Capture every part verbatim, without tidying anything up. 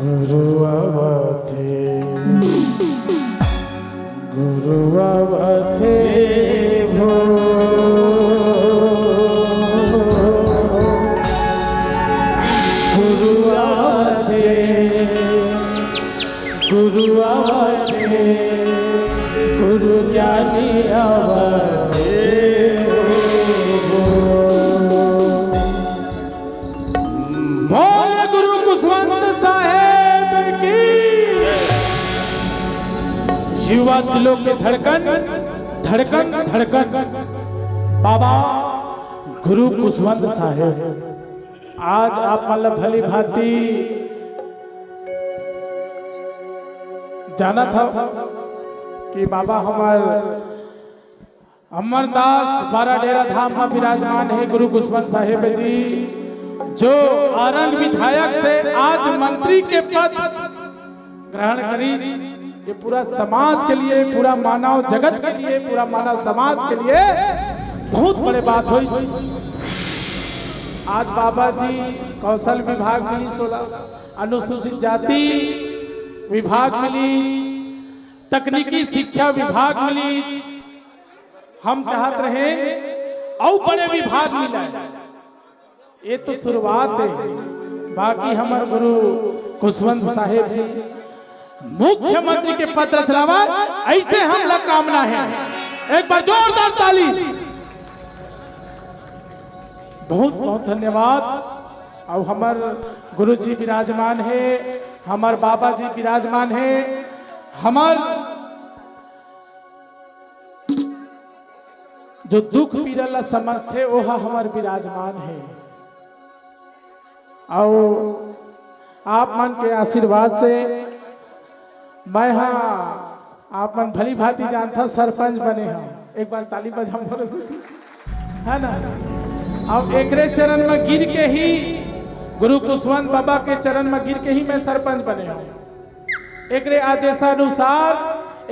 गुरु आवत हे, गुरु आवत हे भो। गुरु आवत हे, गुरु आवत हे, गुरु ज्ञानी आवत हे भो। बोल गुरु कुसवंत साहेब की। युवा दिलों के धड़कन, धड़कन, धड़कन, बाबा गुरु कुसवंत साहेब। आज आप मन ल भली भांति जानत हव कि बाबा हमर अमरदास बाराडेरा धाम म विराजमान हे गुरु कुसवंत साहेब जी, जो आरंग विधायक से आज मंत्री के पद ग्रहण करिस। ये पूरा समाज के लिए, पूरा मानव जगत के लिए, पूरा मानव समाज के लिए बहुत बड़े बात होइस। आज बाबा जी कौशल विभाग मिलिस ओला, अनुसूचित जाति विभाग मिलिस, तकनीकी शिक्षा विभाग मिलिस। हम चाहत रहेन अउ बड़े विभाग मिलय। ये तो शुरुआत हे, बाकी हमर गुरु कुसवंत साहेब जी मुख्यमंत्री के पद रचलावय, अइसे हमला कामना हे। एक बार जोरदार ताली। बहुत बहुत धन्यवाद। अउ हमर गुरु जी विराजमान हे, हमर बाबा जी विराजमान हे, हमर जो दुख पीरा ला समझथे, ओहा हमर विराजमान हे। अउ आप मन के आशीर्वाद से मैं हा, आप मन भली भांति जानथा, सरपंच बने हंव। एक बार ताली बजाओ मोर सेती, है ना? अब एकरे चरण में गिर के ही, गुरु कुसवंत बाबा के चरण में गिर के ही मैं सरपंच बने हंव। एकरे आदेशानुसार,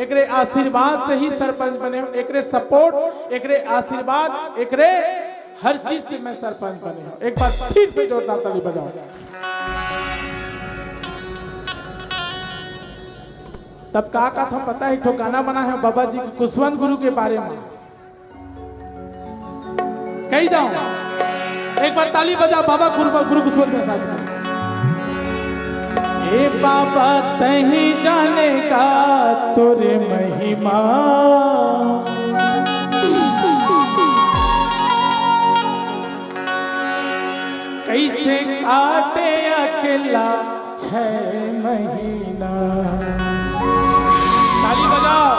एकरे आशीर्वाद से ही सरपंच बने हंव, एकरे support, एकरे आशीर्वाद, एकरे हर चीज से मैं सरपंच बने हंव। एक बार फिर से जोरदार ताली बजाओ। तब का कथा पता हे, एक ठो गाना बना हे बाबा जी कुसवंत गुरु के बारे में। कही दंव, एक बार ताली बजा बाबा गुरु, गुरु कुसवंत के साथ में। ए बाबा तहीं जाने का तोरे महिमा, कइसे काटे अकेला छह महीना। ताली बजाओ।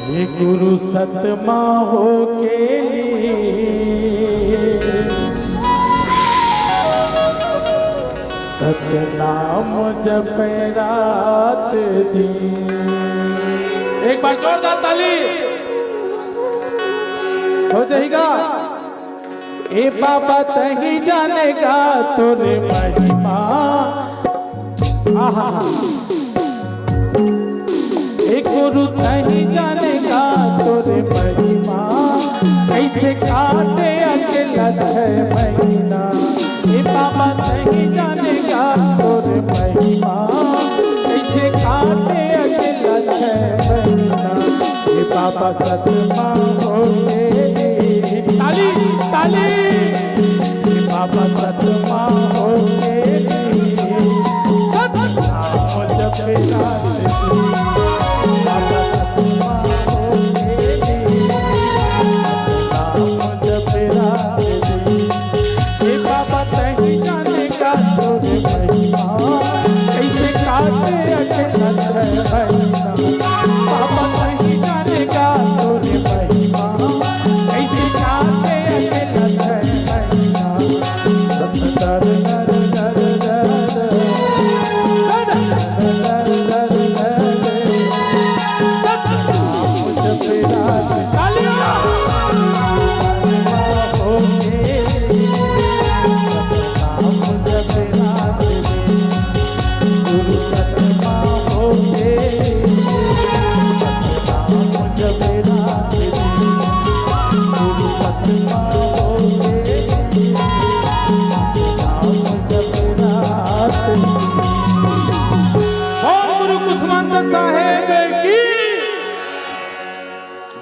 हे गुरु सतमा हो के लिए, सतनाम जप रात दिन। एक बार जोरदार ताली हो जाएगा। ए बाबा तहीं जाने का तोरे महिमा। आहा। ए गुरु तहीं जाने का तोरे महिमा। कइसे काटे अकेला छह महीना। ए बाबा तहीं जाने का तोरे महिमा। कइसे काटे अकेला छह महीना। ए बाबा सतमा हो के लिए। ताली, ताली। ए बाबा सतमा हो के लिए। सतनाम जप रात दिन। बाबा सतमा हो के लिए। सतनाम जप रात दिन। ए बाबा तहीं जाने का तोरे महिमा। कइसे काटे अकेला छह महीना। बाबा तहीं जाने का तोरे महिमा।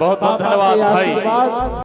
बहुत बहुत धन्यवाद भाई।